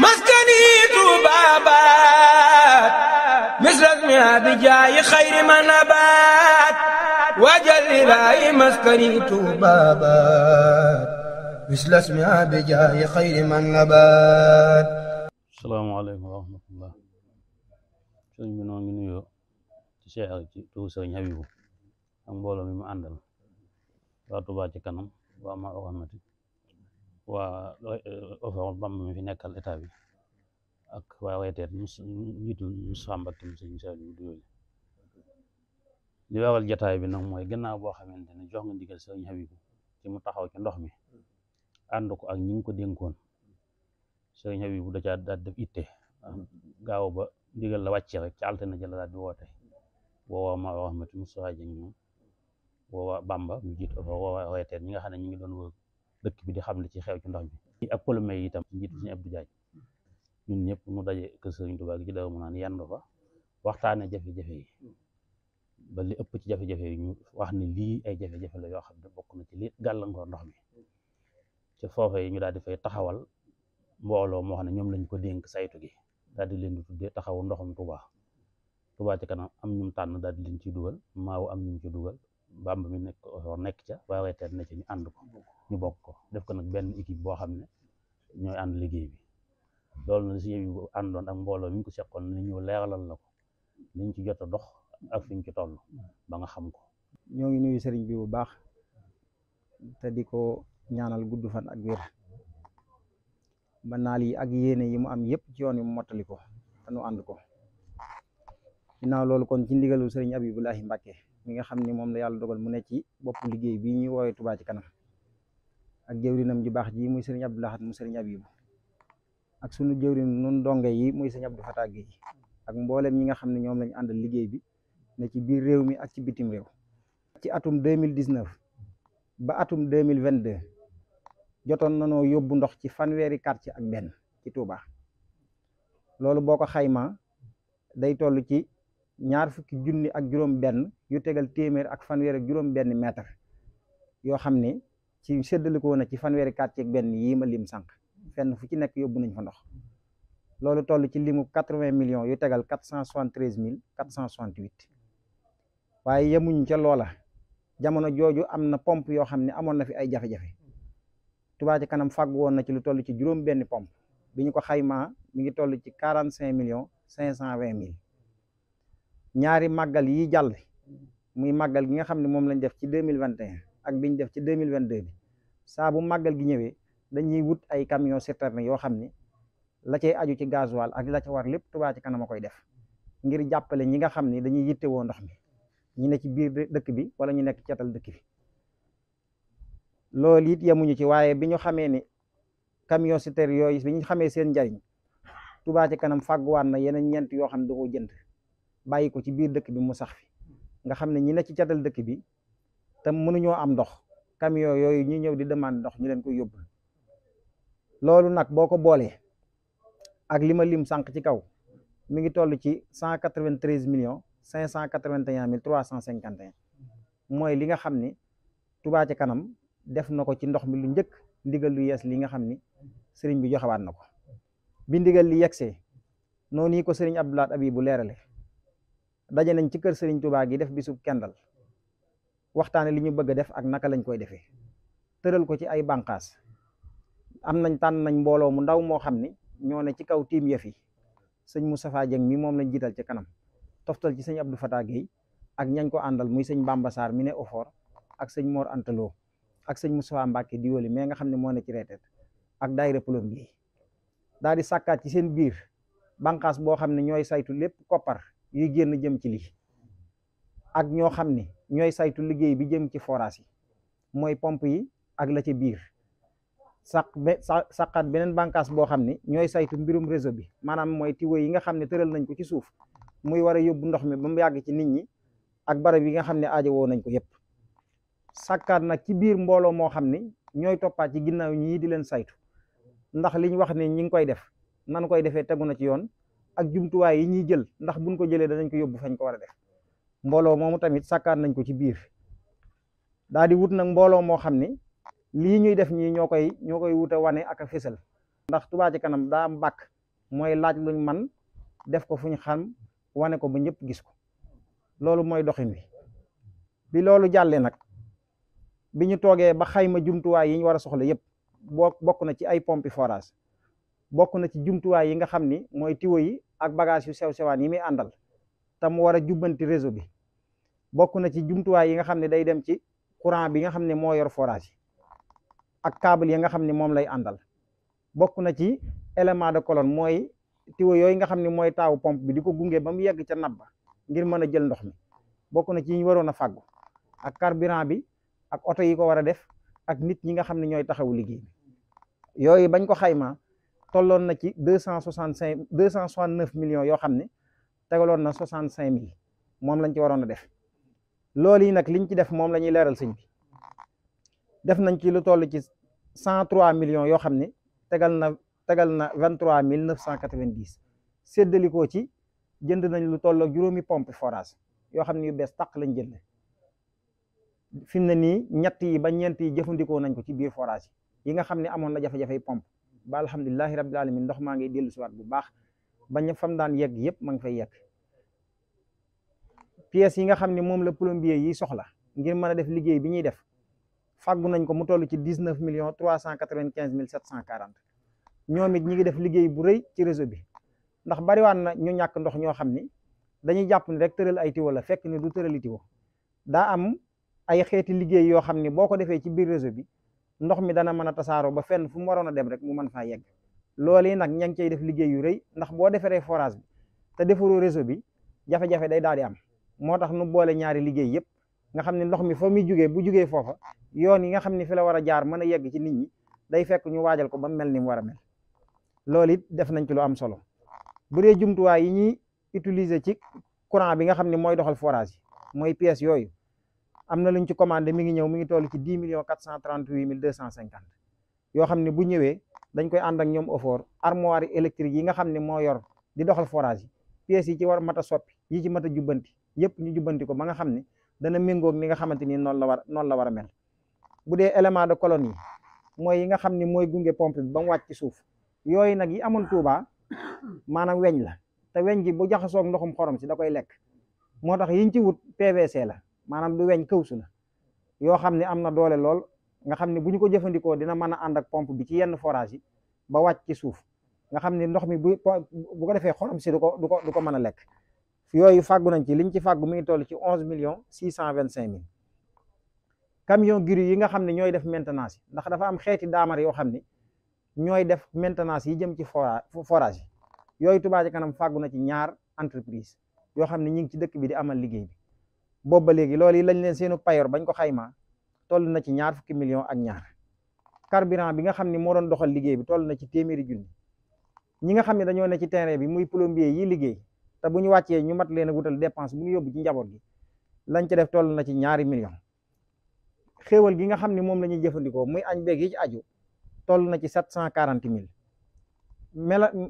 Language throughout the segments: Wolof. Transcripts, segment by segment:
maskani tubabat misras mi abijaayi xayri ma nabaat wajal ilaahi maskani tubabat misras mi abijaayi xayri ma nabaat. Asalaamaaleykum wa rahmatullah. Sëñ bi noo ngi nuyoo ci Cheikh ci tuur Sëriñ Habibu ak mbooloo mi mu àndal waa Touba ci kanam waa ma oxamati waa Ofor Bamba mi fi nekkal état bi ak waa reeteet njiitul Moussa Mbacké Sëñ Saliou Doole. li waral jataay bi nag mooy gannaaw boo xamante ne jox nga ndigal Sëriñ Habibu ci mu taxaw ci ndox mi ànd ko ak ñi ngi ko dénkoon. Sëriñ Habibu da caa daal def itte gaaw ba ndigal la wàcce rek ci altine jëla daal di woote woowaa ma rahmati Moussa Dieng ñoom woowaa Bamba ñu jiit woowaa reeteet ñi nga xam ne ñu ngi doon wër dëkk bi di xam li ci xew ci ndox mi ak polomé yi itam njiit Sëriñ Abdou Diagne ñun ñëpp mu daje kër Sëriñ Tuubaa gi ci Daaru Manaan yendu fa waxtaane jafe-jafe yi ba li ëpp ci jafe-jafe yi ñu wax ni lii ay jafe-jafe la yoo xam ne bokk na ci li gàllankoor ndox mi ci foofe yi ñu daal di fay taxawal mbooloo moo xam ne ñoom lañ ko dénk saytu gi daal di leen di tuddee taxawu ndoxum Touba ci kanam am ñum tànn daal di leen ciy dugal maaw am ñum ci dugal Bamba mi nekk ca waa reeteet ne ci ñu ànd ko ñu bokk ko def ko nag benn équipe boo xam ne ñooy ànd liggéey bi loolu na si yu àndoon ak mbooloo mi ñu ko seqoon ni ñëw leeralal la ko liñ ci jot a dox ak fiñ ci toll ba nga xam ko. ñoo ngi nuyu sëriñ bi bu baax te di ko ñaanal gudd fan ak wér ba naal yi ak yéene yi mu am yëpp ci yoon yi mu mottali ko te nu ànd ko. ginnaaw loolu kon ci ndigalu sëriñ Abibulahi Mbàkke mi nga xam ni moom la yàlla dogal mu ne ci bopp liggéey bii ñuy woowee Touba ci kanam ak jëwrinam ju baax ji muy sëriñ Abdou Lahad mu sëriñ Abibu ak sunu jëwrin nun donge yi muy sëriñ Abdou Fatah Gueye ak mboolem ñi nga xam ne ñoom lañu àndal liggéey bi ne ci biir réew mi ak ci bitim réew. ci atum 2019 ba atum 2022 jotoon nanoo yóbbu ndox ci fanweeri quartier ak benn ci Touba loolu boo ko xaymaa day toll ci 20 junni ak juróom benn yu tegal téeméer ak fanweer ak juróom benn mètre yoo xam ne ci séddalikoo na ci fanweeri quartier ak benn yii ma lim sànq fenn fu ci nekk yóbbu nañ fa ndox loolu toll ci limu 80 millions yu tegal 473 468 waaye yemuñ ca loola jamono jooju am na pompe yoo xam ne amoon na fi ay jafe-jafe Touba ci kanam fàgg woon na ci lu toll ci juróom benn pompe bi ñu ko xaymaa mi ngi toll ci 45 millions 520 mille ñaari màggal yi jàll muy màggal gi nga xam ne moom lañ def ci 2021 ak biñ def ci 2022 bi saa bu màggal gi ñëwee dañuy wut ay camion citerne yoo xam ne la cay aju ci gasoil ak la ca war lépp Touba ci kanam a koy def ngir jàppale ñi nga xam ne dañuy yittewoo ndox mi ñi ne ci biir dëkk bi wala ñu nekk cetal dëkk bi. loolu it yemuñu ci waaye bi ñu xamee ni camion citerne yooyu bi ñu xamee seen njariñ Touba ci kanam fàgguwaat na yeneen ñeent yoo xam ne da koo jënd bàyyi ko ci biir dëkk bi mu sax fi nga xam ne ñi ne ci catal dëkk bi te mënuñoo am ndox camion yooyu ñi ñëw di demande ndox ñu leen koy yóbbul. loolu nag boo ko boolee ak li ma lim sànq ci kaw mi ngi toll ci 193 millions 581 mille 351 mooy li nga xam ni Touba ci kanam def na ko ci ndox mi lu njëkk ndigal lu yees li nga xam ni sëriñ bi joxewaat na ko bi ndigal li yegsee noonu yi ko sëriñ Abdou Lahad Abibu leerale daje nañ ci kër sëriñ Touba gi def bisub kendal waxtaane li ñu bëgg a def ak naka lañ koy defee tëral ko ci ay bànqaas tànn nañ mbooloo mu ndaw moo xam ni ñoo ne ci kaw tiim yëf yi sëñ Moustapha Dieng mi moom lañ jiital ci kanam toftal ci sëñ Abdou Fatah Gueye ak ñañ ko àndal muy sëñ Bamba Sarr mi ne Ofor ak sëñ Mor Antalo ak sëñ Moustapha Mbacké Diwoli mais nga xam ne moo ne ci reeteet ak daayira plombier daal di sàkkaat ci seen biir bànqaas boo xam ne ñooy saytu lépp koppar yuy génn jëm ci lii ak ñoo xam ne ñooy saytu liggéey bi jëm ci forage yi mooy pompe yi ak la ca biir sàkkaat beneen bànqaas boo xam ne ñooy saytu mbirum réseau bi maanaam mooy tiwo yi nga xam ne tëral nañ ko ci suuf muy war a yóbbu ndox mi ba mu yàgg ci nit ñi ak barab yi nga xam ne aajowoo nañ ko yépp sàkkaat nag ci biir mbooloo moo xam ne ñooy toppaat ci ginnaaw ñii di leen saytu ndax liñ wax ne ñi ngi koy def nan koy defee tegu na ci yoon ak jumtuwaay yi ñuy jël ndax buñ ko jëlee danañ ko yóbbu fañ ko war a def mbooloo moomu tamit sàkkaat nañ ko ci biir daal di wut nag mbooloo moo xam ne lii ñuy def ñii ñoo koy wut a wane ak a fésal ndax Touba ci kanam daa am bàkk mooy laaj luñ man def ko fu ñu xam wane ko ba ñëpp gis ko loolu mooy doxin wi. bi loolu jàllee nag bi ñu toogee ba xayma jumtuwaay yi ñu war a soxla yëpp bokk na ci ay pompe forage, bokk na ci jumtuwaay yi nga xam ni mooy tiwo yi ak bagage yu sew sewaan yi muy àndal te mu war a jubbanti réseau bi, bokk na ci jumtuwaay yi nga xam ne day dem ci courant bi nga xam ne moo yor forage yi ak câble yi nga xam ne moom lay àndal, bokk na ci élément de colonne mooy tiwo yooyu nga xam ne mooy taawu pompe bi di ko gunge ba mu yegg ca nab ba ngir mën a jël ndox mi, bokk na ci yi ñu waroon a fàggu ak carburant bi ak oto yi ko war a def ak nit ñi nga xam ne ñooy taxawu liggéey bi. yooyu bañ ko xayma tolloon na ci 269 millions yoo xam ne tegaloon na 65 000 moom lañ ci waroon a def. loolu yi nag liñ ci def moom la ñuy leeral sëñ bi, def nañ ci lu toll ci 103 millions yoo xam ne tegal na 23 990 séddalikoo ci jënd nañ lu toll ak juróomi pompe forage yoo xam ne yu bees tàq lañ jënd. fi mu ne nii ñett yi ba ñeent yi jëfandikoo nañ ko ci biir forage yi nga xam ne amoon na jafe-jafey pompe ba alhamdulilahi rabbil alamin ndox maa ngi dellu siwaat bu baax bañ fam daan yegg yëpp ma ngi fay yegg. pièces yi nga xam ne moom la plombier yi soxla ngir mën a def liggéey bi ñuy def fàggu nañ ko mu toll ci 19 395 740 ñoom it ñi ngi def liggéey bu rëy ci réseau bi ndax bariwaan na ñu ñàkk ndox ñoo xam ni dañuy jàpp ni rek tëral ay tiwo la fekk ni du tërali tiwo, daa am ay xeeti liggéey yoo xam ni boo ko defee ci biir réseau bi ndox mi dana mën a tasaaroo ba fenn fu mu waroon a dem rek mu mën faa yegg. loolu yi nag ña ngi cay def liggéey yu rëy ndax boo defaree forage bi te defaroo réseau bi jafe-jafe day daal di am, moo tax nu boole ñaari liggéey yëpp nga xam ne ndox mi fa muy jugee bu jugee foofa yoon yi nga xam ne fi la war a jaar mën a yegg ci nit ñi day fekk ñu waajal ko ba mel ni mu war a mel. loolu it def nañ ci lu am solo. bu dee jumtuwaay yi ñuy utiliser ci courant bi nga xam ne mooy doxal forage yi mooy pièces yooyu am na luñ ci commandé mi ngi ñëw mi ngi toll ci 10 438 250 yoo xam ne bu ñëwee dañ koy ànd ak ñoom offort armoire électrique yi nga xam ne moo yor di doxal forage yi pièces yi ci war mat a soppi yi ci mat a jubbanti yëpp ñu jubbanti ko ba nga xam ne dana méngoog ni nga xamante ni noonu la war a mel. bu dee élément de colonne yi mooy yi nga xam ne mooy gunge pompe bi ba mu wàcc ci suuf yooyu nag yi amoon Touba maanaam weñ la te weñ gi bu jaxasoog ndoxum xorom si da koy lekk, moo tax yiñ ci wut PVC la maanaam du weñ kawsu la yoo xam ne am na doole lool nga xam ne bu ñu ko jëfandikoo dina mën a ànd ak pompe bi ci yenn forage yi ba wàcc ci suuf nga xam ne ndox mi bu ko defee xorom si du ko mën a lekk. yooyu fàggu nañ ci liñ ci fàggu mi ngi toll ci 11 625 000. camion gri yi nga xam ne ñooy def maintenance yi ndax dafa am xeeti daamar yoo xam ne ñooy def maintenance yi jëm ci forage yi yooyu Touba Ca Kanam fàggu na ci ñaar entreprise yoo xam ne ñi ngi ci dëkk bi di amal liggéey bi boobu ba léegi loolu yi lañ leen seenu payoor bañ ko xaymaa toll na ci ñaar fukki millions ak ñaar. carburant bi nga xam ne moo doon doxal liggéey bi toll na ci téeméeri junni. ñi nga xam ne dañoo ne ci terrain bi muy plombier yi liggéey te bu ñu wàccee ñu mat leen a wutal dépense bu ñu yóbbu ci njaboot gi lañ ca def toll na ci ñaari millions. xéewal gi nga xam ne moom la ñuy jëfandikoo muy añ beeg yi ci aju toll na ci 740 000.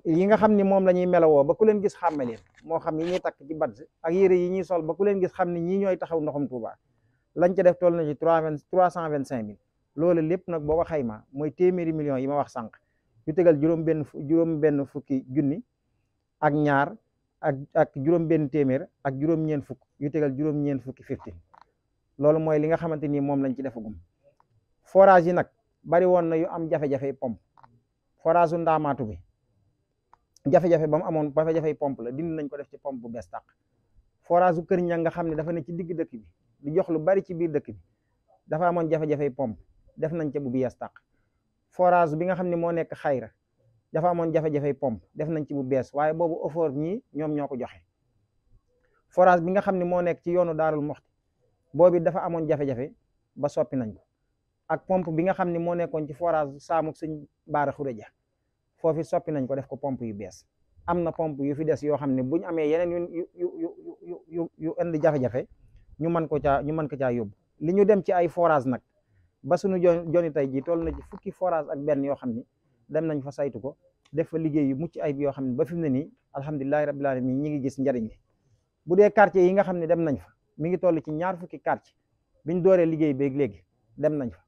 yi nga xam ni moom la ñuy melawoo ba ku leen gis xàmme leen moo xam yi ñuy takk ci badge ak yére yi ñuy sol ba ku leen gis xam ne ñii ñooy taxaw ndoxum Touba lañ ca def toll na ci 325 000. loolu lépp nag boo ko xaymaa mooy téeméeri millions yi ma wax sànq yu tegal juróom benn fukki junni ak ñaar ak juróom benn téeméer ak juróom-ñeent fukk yu tegal juróom-ñeent fukki 15. loolu mooy li nga xamante ni moom lañ ci defagum. forage yi nag bari woon na yu am jafe-jafe pompe forage su ndaamaatu bi jafe-jafe ba mu amoon jafe-jafe pompe la dindi nañ ko def ci pompe bu bees tàq. forage su Kër Ñang nga xam ne dafa ne ci digg dëkk bi di jox lu bari ci biir dëkk bi dafa amoon jafe-jafe pompe def nañ ca bu bees tàq. forage bi nga xam ne moo nekk Xayra dafa amoon jafe-jafe pompe def nañ ci bu bees waaye boobu offort ñii ñoom ñoo ko joxe. forage bi nga xam ne moo nekk ci yoonu Daarul Moxti boobu dafa amoon jafe-jafe ba soppi nañ ko ak pompe bi nga xam ne moo nekkoon ci forage Saamu Sëñ Baara Xureja foofu soppi nañ ko def ko pompe yu bees. am na pompe yu fi des yoo xam ne bu ñu amee yeneen yu indi jafe-jafe ñu mën ko caa yóbbu. li ñu dem ci ay forage nag ba suñu joni tey ji toll na ci fukki forage ak benn yoo xam ni dem nañ fa saytu ko def fa liggéey yu mucc ayib yoo xam ne ba fi mu ne nii alhamdulilahi rabbil alamin ñi ngi gis njariñ li. bu dee quartier yi nga xam ne dem nañ fa mi ngi toll ci ñaar fukki quartier biñ dooree liggéey beeg léegi dem nañ fa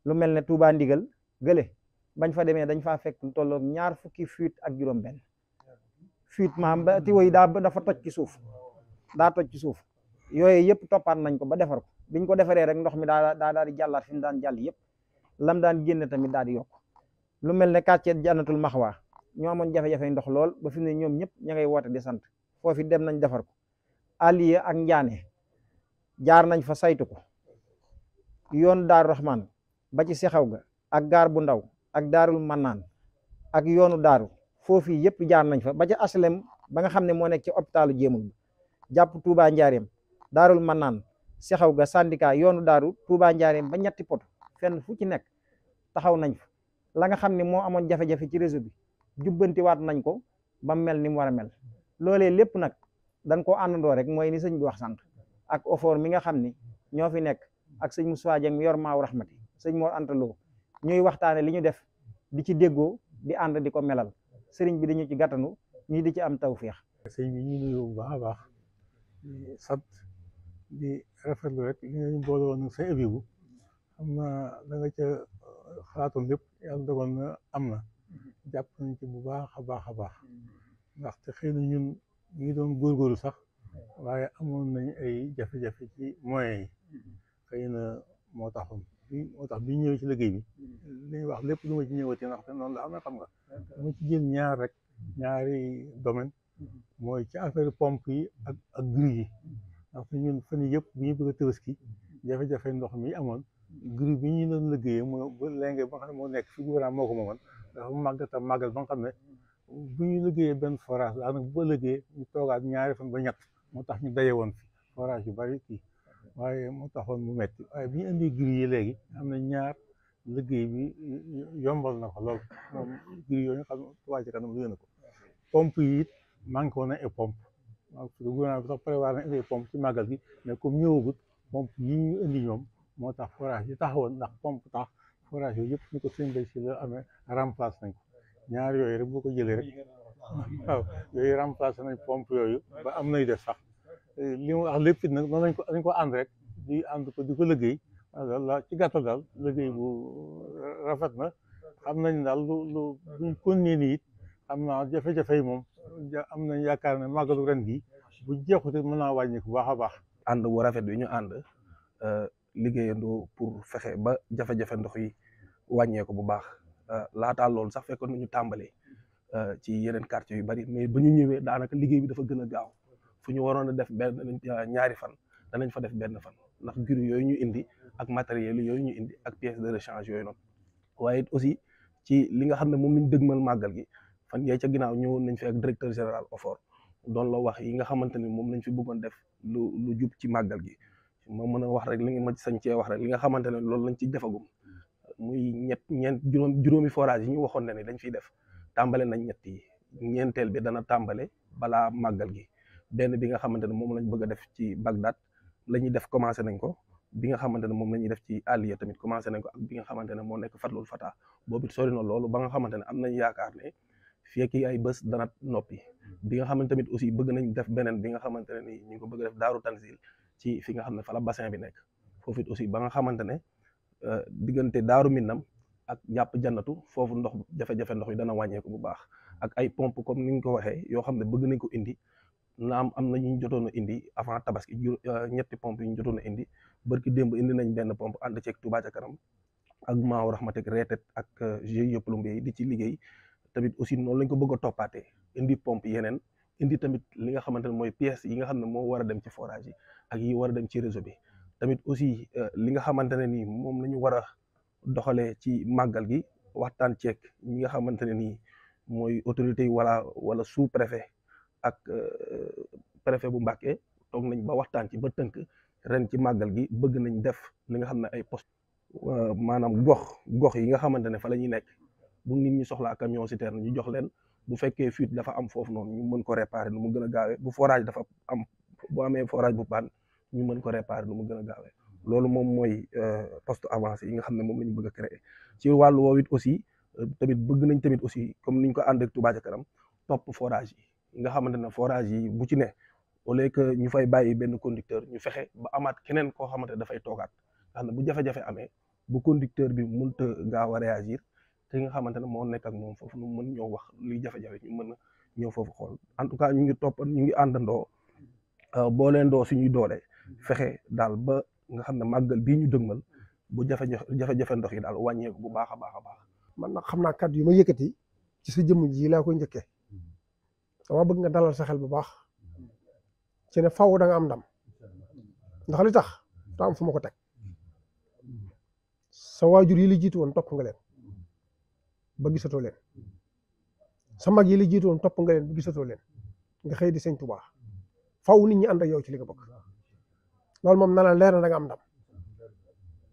lu mel ne Touba Ndigal gële bañ fa demee dañ faa fekk lu tolloog ñaar fukki fuite ak juróom benn fuite maanaam ba tiwo yi dafa toj ci suuf daa toj ci suuf yooyu yëpp toppaat nañ ko ba defar ko biñ ko defaree rek ndox mi daal di jàllaat fi mu daan jàll yëpp lam daan génne tamit daal di yokk lu mel ne quartier Jannatul Maxwa ñoo amoon jafe-jafe ndox lool ba fi mu ne ñoom ñëpp ña ngay woote di sant foofu dem nañ defar ko Aliya ak Njaane jaar nañ fa saytu ko yoon Daaru Raxmaan ba ci Sexaw ga ak gaar bu ndaw ak Daarul Mannaan ak yoonu daaru foofu yëpp jaar nañ fa ba ca aslem ba nga xam ne moo nekk ci hôpitalu Jéemul jàpp Touba Njaareem Daarul Mannaan Sexaw ga syndicat yoonu daaru Touba Njaareem ba ñetti poto fenn fu ci nekk taxaw nañ fa la nga xam ne moo amoon jafe-jafe ci réseau bi jubbantiwaat nañ ko ba mel ni mu war a mel loolee lépp nag dañ koo àndandoo rek mooy ni sëñ bi wax sànq ak ofoor mi nga xam ni ñoo fi nekk ak sëñ Moussa Dieng mi yor maaw raxmati sëñ Mor Anta Lo ñuy waxtaane li ñu def di ci déggoo di ànd di ko melal sëriñ bi dañu ci gàttanu ñii di ci am tawféex. sëñ bi ñu nuyu bu baax a baax di sant di rafetlu rek li nga ñu boole woon sa ébibu xam naa da nga ca xalaatoon lépp yàlla dogal na am na jàpp nañ ci bu baax a baax a baax ndaxte xëy na ñun ñu ngi doon góorgóorlu sax waaye amoon nañ ay jafe-jafe ci moyens yi xëy na moo tax bi ñëwee ci liggéey bi li ñuy wax lépp lu ma ci ñëwati ndaxte noonu la am na xam nga dama ci jël ñaar rek ñaari domaine mooy ci affaire pompe yi ak grue yi ndaxte ñun fan yii yëpp bi ñu bëgg a Tabaski jafe-jafe ndox mi amoon grue bi ñu doon liggéeyee mooy ba léegi ba nga xam ne moo nekk fi gouvernement moo ko moomoon dafa màggal ba nga xam ne bu ñu liggéeyee benn forage daanaka bu ba liggéeyee ñu toogaat ñaari fan ba ñett moo tax ñu daje woon fi forage yu bari kii waaye moo taxoon mu metti waaye bi ñu indi grue yi léegi am na ñaar liggéey bi yombal na ko lool moom grue yooyu nga xam ne Touba Ca Kanam liggéey na ko pompe yi it manqué woon na ay pompe parce que gouvernement bi sax prévoir na indi pompe ci màggal gi mais comme ñëwagut pompe yi ñu indi ñoom moo tax forage yi taxawoon ndax pompe tax forage yooyu yëpp ñu ko seen bay si la amee remplace nañ ko ñaar yooyu rek boo ko jëlee rek waaw yooyu remplacé nañ pompe yooyu ba am nay def sax li mu wax lépp it nag noonu dañ ko ànd rek di ànd ko di ko liggéey la ci gàttal daal liggéey bu rafet na xam nañ daal lu buñ continuer nii it xam naa jafe-jafe yi moom am nañ yaakaar ne màggalu ren gi bu jeexute mën naa wàññi ko baax a baax ànd bu rafet bi ñu ànd liggéeyandoo pour fexe ba jafe-jafe ndox yi wàññeeku bu baax laataa loolu sax fekkoon nañu tàmbalee ci yeneen quartier yu bari mais ba ñu ñëwee daanaka liggéey bi dafa gën a gaaw fu ñu waroon a def ñaari fan danañ fa def benn fan ndax grue yooyu ñu indi ak matériel yooyu ñu indi ak pièces de rechange yooyu noonu waaye aussi ci li nga xam ne moom lañ dëgmal màggal gi fan yee ca ginnaaw ñëwoon nañ fi ak directeur général OFOR doon la wax yi nga xamante ni moom lañ fi bëggoon def lu jub ci màggal gi ma mën a wax rek li nga ma sañ cee wax rek li nga xamante ne loolu lañ ci defagum muy juróomi forage yi ñu waxoon ne ni dañ fiy def tàmbale nañ ñett yi ñeenteel bi dana tàmbale balaa màggal gi benn bi nga xamante ne moom lañ bëgg a def ci Bagdad la ñuy def commencé nañ ko bi nga xamante ne moom la ñuy def ci Aliya tamit commencé nañ ko ak bi nga xamante ne moo nekk Fatlul Fata boobu sori na loolu ba nga xamante ne am nañ yaakaar ne fii ak ay bés dana noppi bi nga xamante tamit aussi bëgg nañ def beneen bi nga xamante ne ni ñu ngi ko bëgg a def Daaru Tanzil ci fi nga xam ne fa la bassin bi nekk foofu it aussi ba nga xamante ne diggante Daaru Minam ak jàpp Jannatu foofu ndox jafe-jafe ndox yi dana wàññeeku bu baax ak ay pompe comme ni ñu ko waxee yoo xam ne bëgg nañ ko indi naam am na ñu jotoon a indi avant tabaski ñetti pompe yi ñu jotoon a indi barki démb indi nañ benn pompe ànd ceeg Touba Ca Kanam ak Maaw Rahmatek Reetet ak GIE Plombier yi di ci liggéey tamit aussi noonu lañ ko bëgg a toppaatee indi pompe yeneen indi tamit li nga xamante ne mooy pièces yi nga xam ne moo war a dem ci forage yi ak yi war a dem ci réseau bi tamit aussi li nga xamante ne nii moom la ñu war a doxalee ci màggal gi waxtaan ceeg ñi nga xamante ne nii mooy autorité yi wala sous préfet ak préfet bu Mbàkke toog nañ ba waxtaan ci ba tënk ren ci màggal gi bëgg nañ def li nga xam ne ay poste maanaam gox yi nga xamante ne fa la ñuy nekk bu nit ñi soxlaa camion citerne ñu jox leen bu fekkee fuite dafa am foofu noonu ñu mën ko réparer nu mu gën a gaawee bu forage dafa am bu amee forage bu panne ñu mën ko réparer nu mu gën a gaawee loolu moom mooy poste avancé yi nga xam ne moom la ñu bëgg a créer ci wàllu woowu it aussi tamit bëgg nañ tamit aussi comme niñ ko ànd ak Touba Ca Kanam topp forage yi nga xamante ne forage yi bu ci ne au lieu que ñu fay bàyyi benn conducteur ñu fexe ba amaat keneen koo xamante ne dafay toogaat nga xam ne bu jafe-jafe amee bu conducteur bi mënta gaaw a réagir te nga xamante ne moo nekk ak moom foofu nu mën ñoo wax luy jafe-jafe ñu mën a ñëw foofu xool en tout cas ñu ngi topp ñu ngi àndandoo booleendoo suñuy doole fexe daal ba nga xam ne màggal bii ñu dëgmal bu jafe-jafe ndox yi daal wàññeeku bu baax a baax a baax. man nag xam naa kàddu yi ma yëkkati ci sa jëmm ji laa koy njëkkee dama bëgg nga dalal sa xel bu baax ci ne faw da nga am ndam ndax li tax daa am fu ma ko teg sa waajur yi la jiitu woon topp nga leen ba gisatoo leen sa mag yi la jiitu woon topp nga leen ba gisatoo leen nga xëy di sëñ Tuubaa faw nit ñi ànd ak yow ci li nga bëgg loolu moom na la leer na da nga am ndam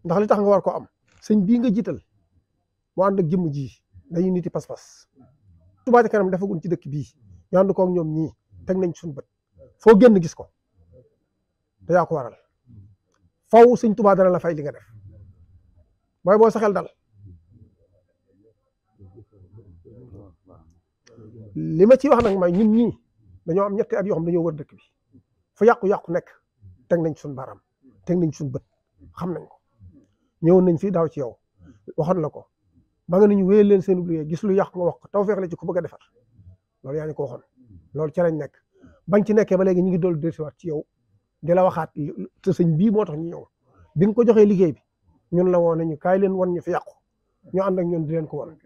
ndax li tax nga war ko am sëñ bii nga jiital mu ànd ak jëmm ji dañuy niti pas-pas Touba Ca Kanam defagun ci dëkk bii ñu ànd koog ñoom ñii teg nañ suñu bët foo génn gis ko te yaa ko waral faw sëñ Touba dana la fay li nga def mooy boo sa xel dal li ma ciy wax nag mooy ñun ñii dañoo am ñetti at yoo xam dañoo wër dëkk bi fu yàqu-yàqu nekk teg nañ suñu baram teg nañ suñu bët xam nañ ko ñëwoon nañ fii daaw ci yow waxoon la ko ba nga nañu wéyal leen seen liggéey gis lu yàqu nga wax ko tawfeex la ci ku bëgg a defar loolu yaa ñu ko waxoon loolu ci lañ nekk bañ ci nekkee ba léegi ñu ngi dool dellusiwaat ci yow di la waxaat te sëñ bii moo tax ñu ñëw bi nga ko joxee liggéey bi ñun la woon nañu kaay leen wan ñu fi yàqu ñu ànd ak ñun di leen ko wan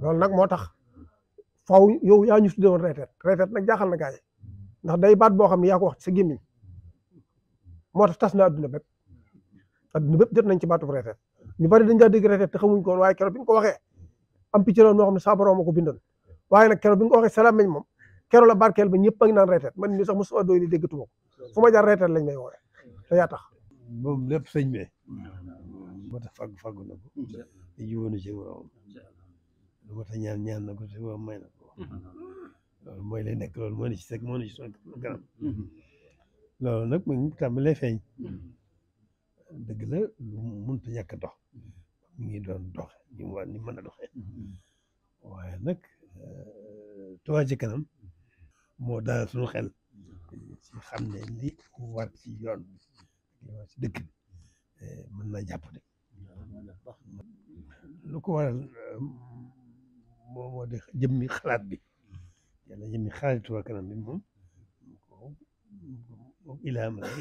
loolu nag moo tax faw yow yaa ñu tuddee woon reeteet nag jaaxal na gaay ndax day baat boo xam ne yaa ko wax ci sa gémmiñ moo tax tas na adduna bépp jot nañ ci baatu reeteet ñu bari dañ daa dégg reeteet te xamuñ ko woon waaye keroog bi nga ko waxee am picc la moo xam ne saa borom ma ko bindoon waaye nag keroog bi nga ko waxee salaam meñ moom keroog la barkeel ba ñëpp a ngi naan reeteet man mi sax mosuma doy li déggatuma ko fu ma jaar reeteet lañ may woowee te yaa tax moom lépp sëñ bi moo tax fàggu na ko te jiwoon ci moom lu ma tax ñaan na ko te moom may na ko loolu mooy lay nekk loolu moo ne ci seg moo ne ci son kanam loolu nag mu ngi tàmbalee feeñ dëgg la lu mënut a ñàkk a dox mi ngi doon doxe ni mu war ni mën a doxee waaye nag Touba Ca Kanam moo daal suñu xel ci xam ne li war ci yoon bi li war ci dëkk bi mën naa jàpp de lu ko waral moo di jëmmi xalaat bi yàlla jëmmi xalaat Touba Ca Kanam bi moom ilaam rek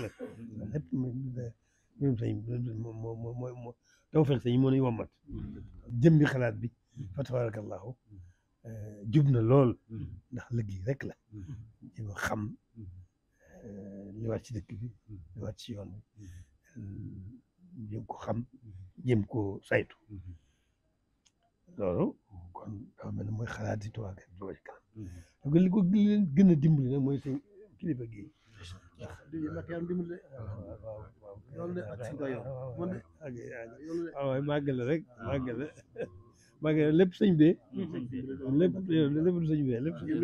la lépp mbirum sëñ moo tawfeex sëñ moo nuy wommat jëmmi xalaat bi fa tabarakallahu jub na lool ndax liggéey rek la jëm xam li war ci dëkk bi li war ci yoon bi jëm ko xam jëm ko saytu loolu kon dafa mel ne mooy xalaat yi Touba Ca Kanam li ko gën a dimbali nag mooy sëñ kilifa gi waaw màggal rek màggal lépp sëñ bee lépp sëñ bee lépp sëñ bee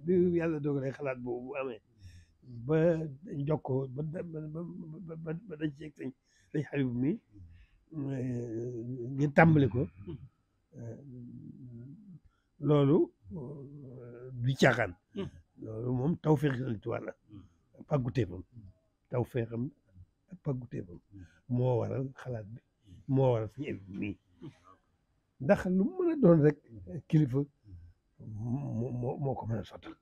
bi yàlla dogalee xalaat boobu bu amee ba jokkoo ba dañ ci sëñ Habib mi ngir tàmbali ko loolu du caaxaan loolu moom tawfeex Sëriñ Tuubaa la pàgguteefam tawfeexam ak pàgguteefam moo waral xalaat bi moo waral suñu émi mii ndax lu mu mën a doon rek kilifa moo ko mën a sottal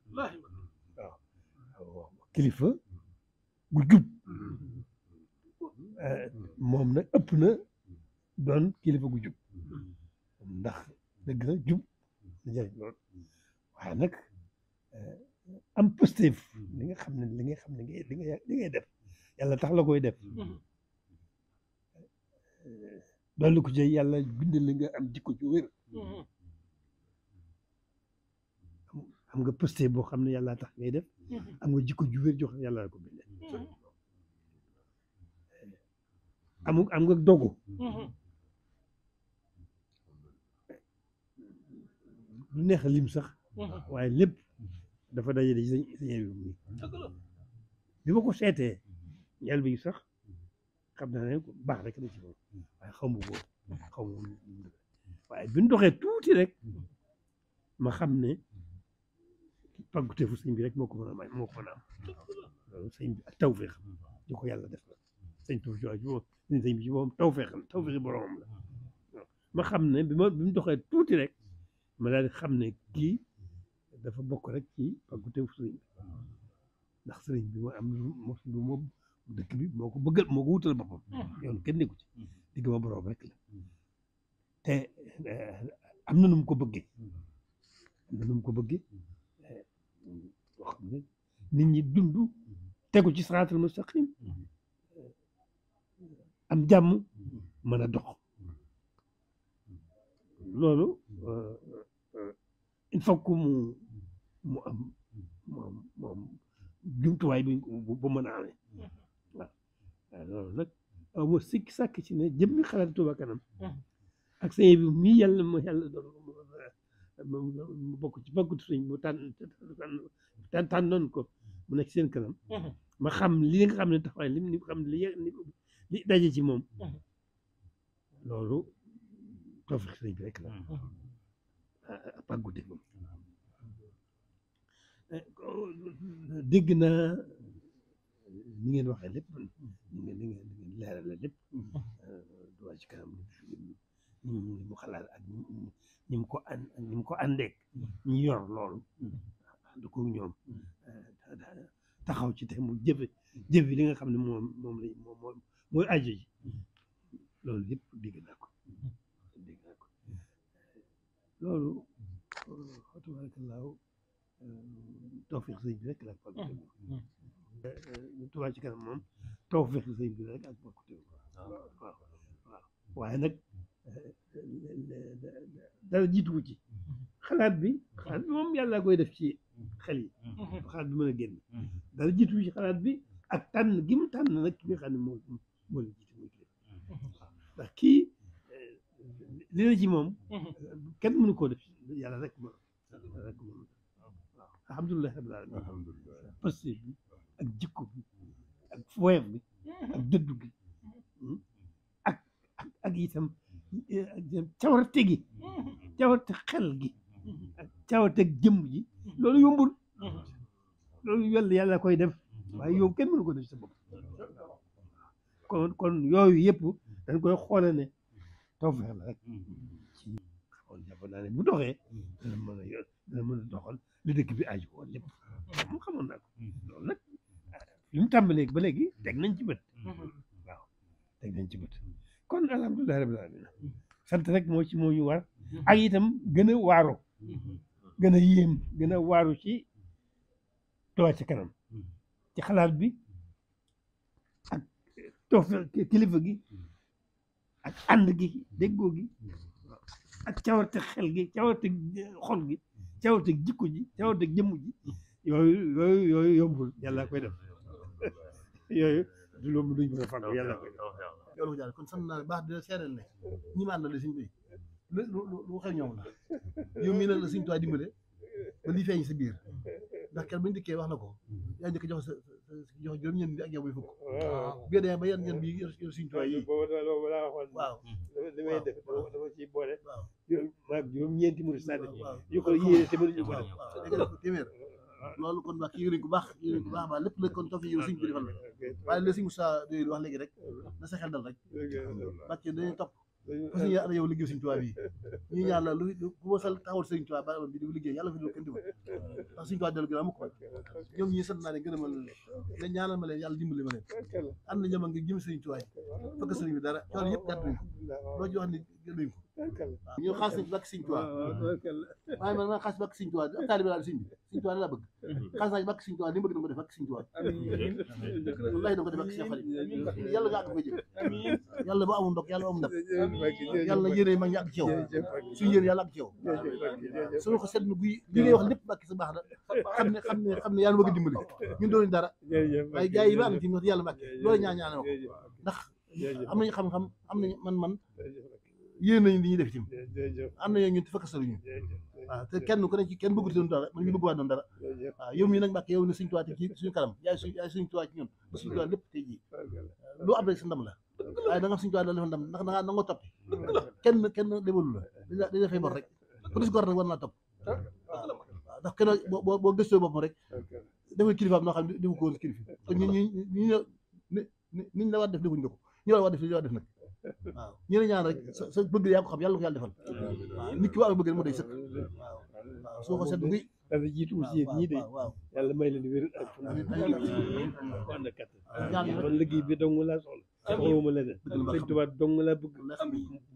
waaw kilifa gu jub moom nag ëpp na doon kilifa gu jub ndax dëgg la jub na jëriñ lool waaye nag am positif li nga xam ne li ngay def yàlla tax la koy def dolli ko ci yàlla bind li nga am jikko ju wér am nga positif boo xam ne yàlla tax ngay def am nga jikko ju wér joo xam ne yàlla la ko bindee am nga dogu lu neex a lim sax waaye lépp dafa daje ci sañ bi bi ma ko seetee ñel bi sax xam naa ne baax rek na ci moom waaye xaw ma waaye bi ñu doxee tuuti rek ma xam ne pàgguteefu sëñ bi rek moo ko mën a may moo ko mën a am loolu sëñ bi ak tawfeex di ko yàlla def la sëñ tawfeex ci moom sëñ bi ci moom tawfeex la tawfeexi boromam la ma xam ne bi mu doxee tuuti rek ma daal di xam ne kii dafa bokk rek ci pàgguteefu sëriñ bi ndax sëriñ bi moo am lu moom dëkk bi moo ko bëggal moo ko wutal boppam yoon kenn nekku ci digg ma borom rek la te am na nu mu ko bëggee am na nu mu ko bëggee loo xam ne nit ñi dund tegu ci siraatal mustaqim am jàmm mën a dox loolu il faut que mu am moom jumtuwaay bu mën a amee waaw loolu nag aw sikki sàkk ci ne jëmmi xalaat Touba Kanam ak sëñ bi mii yàlla ma yàlla doon mu bokk ci baggutu sëñ mu tànnoon ko mu nekk seen kanam ma xam li nga xam ne taxawaay li xam li daje ci moom loolu tawfiq sëñ bi rek la pàggute moom dégg naa ni ngeen waxee lépp ni ngeen leerale lépp Touba ci kanam ni mu xalaat ak ñi mu ko àndeek ñi yor loolu ànd ko ñoom taxaw ci te mu jëfe li nga xam ne moom mooy aju ji loolu yëpp dégg naa ko loolu tabaarakallaahu tawfiq sëñ bi rek la ak Touba ci kanam moom tawfiq sëñ bi rek ak bokkute waaw waaye nag dara jiituwu ci xalaat bi moom yàlla koy def ci xel yi xalaat bi mën a génn dara jiituwu ci xalaat bi ak tànn gi mu tànn nag ki nga xam ne moo la jiitu muy kii ndax kii li na ci moom kenn mënu koo def yàlla rek moom waaw alhamdulilah rabbil alamin parce que bi ak jikko bi ak woyof bi ak dëddu gi ak itam cawarte gi cawarte xel gi ak cawarte jëmm ji loolu yombul loolu yàlla koy def waaye yow kenn mënu ko def sa bopp kon yooyu yëpp dañ koy xoole ne tawfeex la rek ci xool jàpp naa ne bu doxee dana mën a doxal li dëkk bi aju woon lépp mu xamoon naa ko loolu nag li mu tàmbalee ba léegi teg nañ ci bët waaw teg nañ ci bët kon alhamdulilah rabbil alamin sant rek moo ñu war ak itam gën a waaru gën a yéem gën a waaru ci Touba ci kanam ci xalaat bi ak tawfeex kilifa gi ak ànd gi déggoo gi ak cawarte xel gi cawarte xol gi cawarte jikko ji cawarte jëmm ji yooyu yombul yàlla koy def yooyu du loolu duñ mën a fàggu yàlla koy def yow la kon sant naa baax dina seeral ne ñi ma àndal suñ bi lu xew ñoom la yow mii nag la suñ tuwaay dimbale ba lii feeñ sa biir ndax kenn bañu dikkee wax na ko yaa njëkk jox jox juróom-ñeent ak yow muy fukk bi demee ba yan bi yor suñ tuwaay yi waaw li may def dama ciy boole maag juróom-ñeenti murid sànni yu ko yéene te mënuñu ko def léegi def ko téeméer loolu kon wax kii yëriñ ku baax baax lépp la kon tofi yow suñ ko defal la waaye la suñ Moussa doy wax léegi rek na sa xel dal rek parce que dañuy topp parce que ñu ana yow liggéey suñ tubaab yi ñu ñaan la lu ku wasal taxawal sëriñ tubaab ba bi di liggéey yàlla fi lu kenn dimbal ndax suñ tubaab dellu gën a mukk ñoom ñi sant naa ne gën a ma leen ñaanal ma leen yàlla dimbali ma leen ànd na ñama ngi jëm sëriñ tubaab yi fekk sëriñ bi dara coono yëpp gàtt nañ ko loo ci wax ni gënuñ ko waaw ñu xaas nañ ci bàkk sëriñ tubaab waaye man xaas bàkk sëriñ tubaab ak taalibe laa sëriñ bi sëriñ tubaab la bëgg xaas naa ci bàkk sëriñ tubaab ni bëgg na ko def bàkk sëriñ tubaab wallahi danga ko def bàkk Cheikh Xarit yàlla nga àgg fa jëm yàlla ba amul ndok yàlla amul ndam yàlla yéene mag ñi àgg ci yow suñu yéene yàlla àgg ci yow suñu ko seetlu guy li ngay wax lépp bàkk sa baax na xam ne yàlla bëgg a dimbali ñun doon dara waaye gars yi ba am ci wax yàlla bàkk loolu ñaane ma ko ndax am nañu xam-xam am nañu man yéen nañu li ñuy def tim am nañu ñun fekk saluñu waaw te kenn ku ne ci kenn bëggut doon dara man ñu bëgg waa doon dara waaw yow mii nag Mbàkke yow ne suñu tuwaat ci suñu kanam yaay suñu tuwaat ci ñun ba suñu tuwaat lépp tey jii lu am rek sa ndam la waaye da nga suñu tuwaat dafa ndam ndax da nga toppi kenn debalu la dañ dafay bor rek ku des gor nag war naa topp waaw ndax kenn boo gëstoo boppam rek dafa kilifaam noo xam ne defu ko woon kilifa kon niñ la war def defuñ ko ñu la war def li war def nag waaw ñu ne ñaan rek sa bëgg yaa ko xam yàlla ko yàlla defal waaw nit ki waa bëgg rek moo day sëkk waaw waaw soo ko sedd guy dafa jiitu aussi yéen ñii de waaw yàlla may leen wér ak fan ko ànd ak kattan man liggéey bi dong laa soxla soxlawuma leneen sëñ Tuubaa dong laa bëgg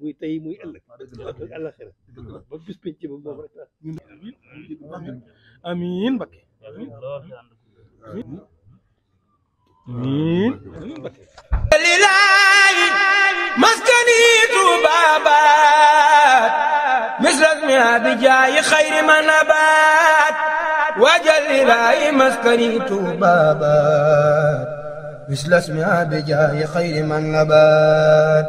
muy tey muy ëllëg ak àllaxira ba bis penc ba moom rek amiin Mbakke amiin lillahi maskani tubabat misrasmi abijaayi xayri ma nabat wajal lillahi maskani tubabat misrasmi abijaayi xayri ma nabat